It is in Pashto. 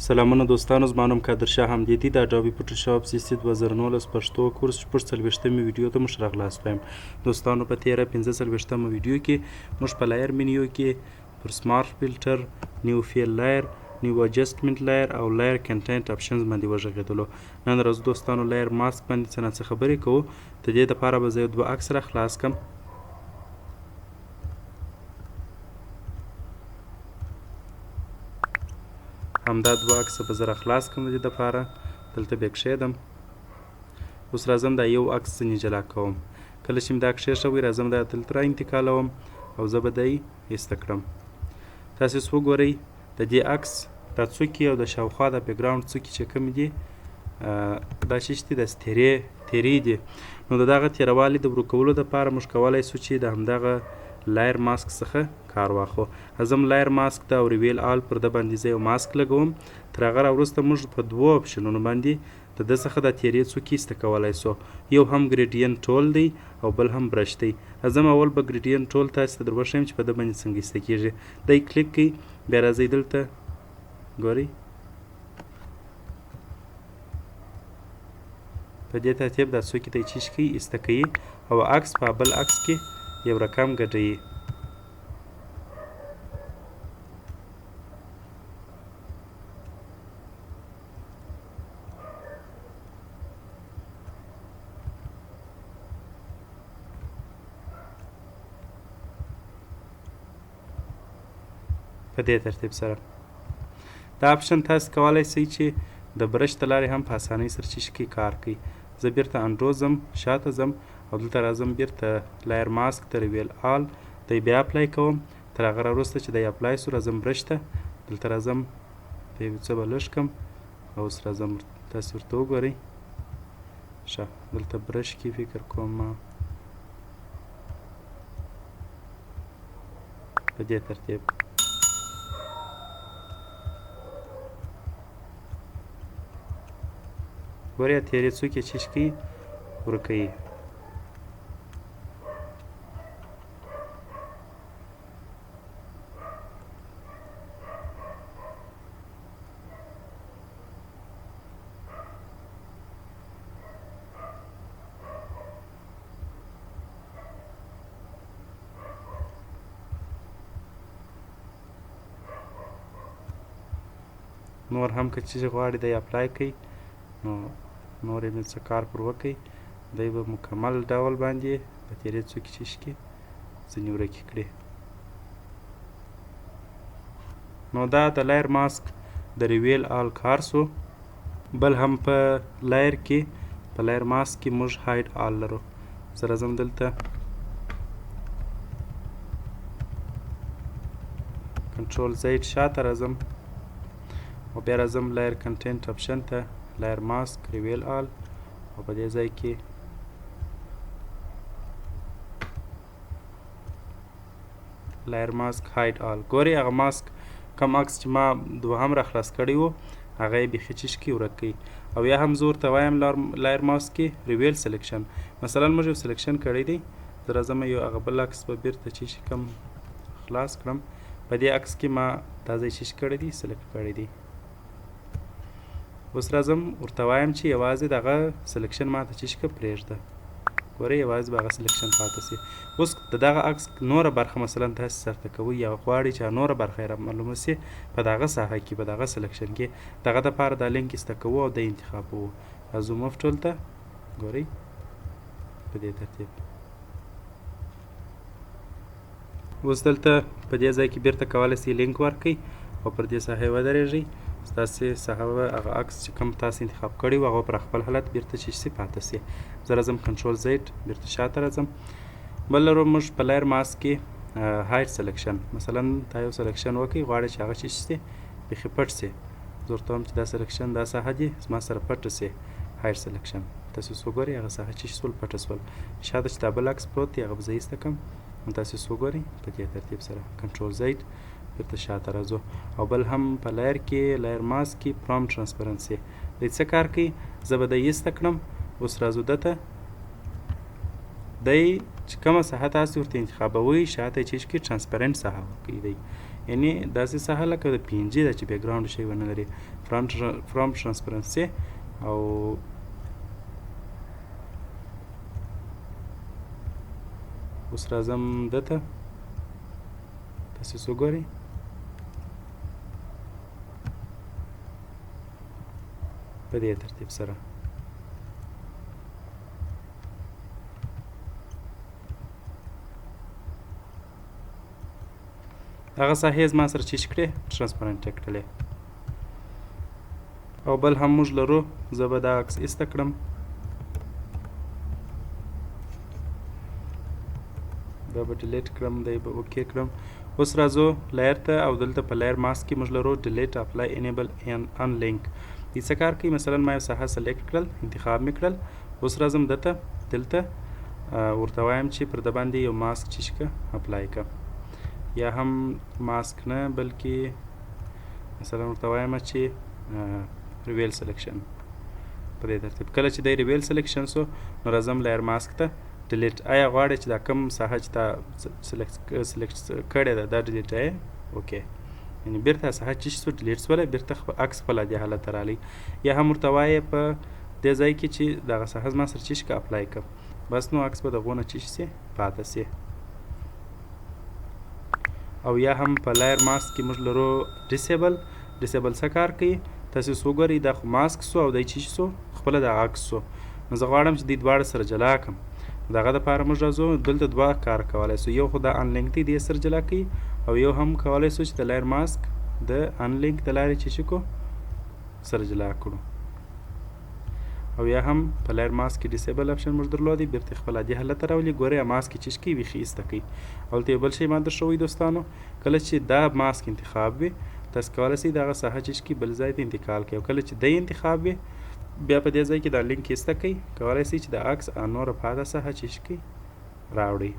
سلامونه دوستانو، زما نوم قادر شاه حمدي دی. د اډوبي فوټوشاپ سي سي 2019 پښتو کورس 46مې ویډیو ته موږ راغلاست وایم. دوستانو، په تېره 45مه ویډیو کې موږ په layer menu کې پر smart filter، new fill layer، new adjustment layer او layer content options باندې وغږېدلو. نن ورځ دوستانو layer mask باندې څه ناڅه خبرې کوو. د دې دپاره به زه یو دوه عکس را خلاص کړم. همدا دوه عکسه به زه را خلاص کړم. د دې دپاره دلته به یې کښېږدم. اوس راځم دا یو عکس ځینې جلا کوم. کله چې مې دا کښېښوئ، راځم دا دلته را انتقالوم او زه به دی ایسته کړم. تاسې اوس وګورئ، د دې عکس دا څوکې او د شاوخوا د background څوکې چې کومې دي، دا چې دي داسې تیرې تیرې دي. نو د دغه تیروالي د ورکولو دپاره موږ کولی شو چې د همدغه layer mask څخه کار واخلو. ځم layer mask ته او reveal all پر ده باندې زه یو ماسک لګوم. تر هغه را وروسته موږ په دوو آپشنونو باندې د ده څخه دا تیرې څوکې ایسته کولی شو. یو هم gradient tool دی او بل هم brush دی. ځم اول به gradient tool تاسې ته در وښیم چې په ده باندې څنګه ایسته کېږي. دی کلیک کړئ، بیا راځئ دلته ګورئ، په دې ترتیب دا څوکې دی چیش کوي، ایسته کوي او عکس په بل عکس کې یو رقم ګډوي. په دې ترتیب سره دا آپشن تاسو کولی شئ چې د brush د لارې هم په اسانۍ سره چې کې کار کوي. زه بیرته undo ځم، شاته ځم او دلته راځم بیرته layer mask ته، reveal all دی بیا apply کوم. تر هغه را وروسته چې دی apply سو، راځم brush ته، دلته راځم دی یو څه به لږ کړم او اوس راځم تاسو ورته وګورئ. ښه، دلته brush کې فکر کوم ما په دې ترتیب ګورئ تیرې څوکې چې کوي ورکوي. نور هم که څه غواړي دی apply کوي، نو نور یې څه کار پر وکړي، دی به مکمل ډول باندې په تیرې څوکې چې کي ځینې ورکې کړي. نو دا د layer mask د reveal all کار سو. بل هم په layer کې، په layer mask کې موږ hide all لرو. زه راځم دلته control Z شاته راځم او بیا راځم layer content option ته، layer mask reveal all، او په دې ځای کې layer mask hide all. ګورئ هغه ماسک کوم عکس چې ما دوهم را خلاص کړی و هغه یې بیخي چیش کې ورک کړي. او یا هم زه ورته وایم layer mask کې reveal selection. مثلا موږ یو selection کړی دی، زه راځم یو هغه بل عکس به بیرته چیش کم خلاص کړم. په دې عکس کې ما دا ځای چیش کړی دی، select کړی دی. اوس راځم ورته وایم چې یوازې دغه selection ما ته چیش که پرېږده. ګورئ یوازې به هغه selection پاتې سي. اوس د دغه عکس نوره برخه مثلا تاسې سرته کوئ یا غواړئ چې نوره برخه یې را معلومه سي په دغه ساحه کې، په دغه selection کې، دغه دپاره دا لینک ایسته کوو او دی انتخابوو. راځو move tool ته، ګورئ په دې ترتیب. اوس دلته په دې ځای کې بیرته کولی سئ لینک ورکړئ او پر دې ساحې ودرېږئ. ستاسې ساحه به هغه عکس چې کوم تاسې انتخاب کړی و هغه پر خپل حالت بیرته چې سي پاتې سي. زه راځم control Z بیرته شاته راځم. بل لرو موږ په layer mask کې hide selection. مثلا تا یو selection وکړئ، غواړئ چې هغه چې سي بیخي پټ سي. زه ورته وایم چې دا selection دا ساحه دي زما سره پټه سي، hide selection. تاسې اوس وګورئ هغه ساحه چې سول پټه سول. شاته چې دا بل عکس پروت دی هغه به زه ایسته کړم. نو تاسې اوس وګورئ په دې ترتیب سره control Z بیرته شاته راځو. او بل هم په layer کې layer mask کې from transparency دی څه کار کوي، زه به دی ایسته کړم. اوس راځو ده ته، دی چې کومه ساحه تاسې ورته انتخابوئ شاته یې چې کې transparent ساحه ورکوي دی. یعنی داسې ساحه لکه د پی ان جی ده چې بیکګراوند شی ونه لري. فرام ترانسپرنسي او اوس راځم دته، تاسو څه ګورئ؟ په دې ترتیب سره هغه ساحې زما سره چې کړې ترانسپارنټ یې کړلې. او بل هم موږ لرو، زه به دا عکس ایسته کړم، دا به ډیلیټ کړم، دی به اوکی کړم. اوس راځو layer ته او دلته په layer mask کې موږ لرو delete، apply، enable، unlink. دې څه کار کوي؟ مثلا ما یو ساحه select کړل، انتخاب مې کړل، اوس راځم دته، دلته ورته وایم چې پر ده باندې یو ماسک چې که apply که، یا هم ماسک نه بلکې مثلا ورته وایم چې reveal selection. په دې ترتیب کله چې دی reveal selection سو، نو راځم layer mask ته، delete. آیا غواړې چې دا کوم ساحه چې تا select کړې ده دا delete یې؟ okay، یعنی بیرته ساحه چې سو delete سوله، بیرته خپل عکس خپل عادي حالت ته راغلی. یا هم ورته وایې په دې ځای کې چې دغه ساحه زما سره چې که apply که، بس نو عکس به د غونه چې سي پاته سي. او یا هم په layer mask کې موږ لرو disable. disable څه کار کوي؟ تاسو اوس وګورئ، دا خو ماسک سو او دی چې سو خپله د عکس سو. نو زه غواړم چې دوی دواړه سره جلا کړم. دغه دپاره موږ راځو دلته دوه کار کولی سو، یو خو دا unlink دی، دې سره جلا کوي، او یو هم کولی سو چې د layer mask د unlink د لارې چې شي کو سره جلا کړو. او یا هم په layer mask کې disable option موږ درلودی، بیرته خپل عادي حالت ته راولي. ګورئ ماسک کې چې کوي بیخي ایسته کوي. او دلته یو بل شی ما درښوی دوستانو، کله چې دا ماسک انتخاب وي تاسو کولی شئ دغه ساحه چې کوي بل ځای ته انتقال کړئ، او کله چې دی انتخاب وي بیا په دې ځای کې دا لینک ایسته کوي، کولی شئ چې د عکس نوره پاته ساحه چې کوي راوړئ.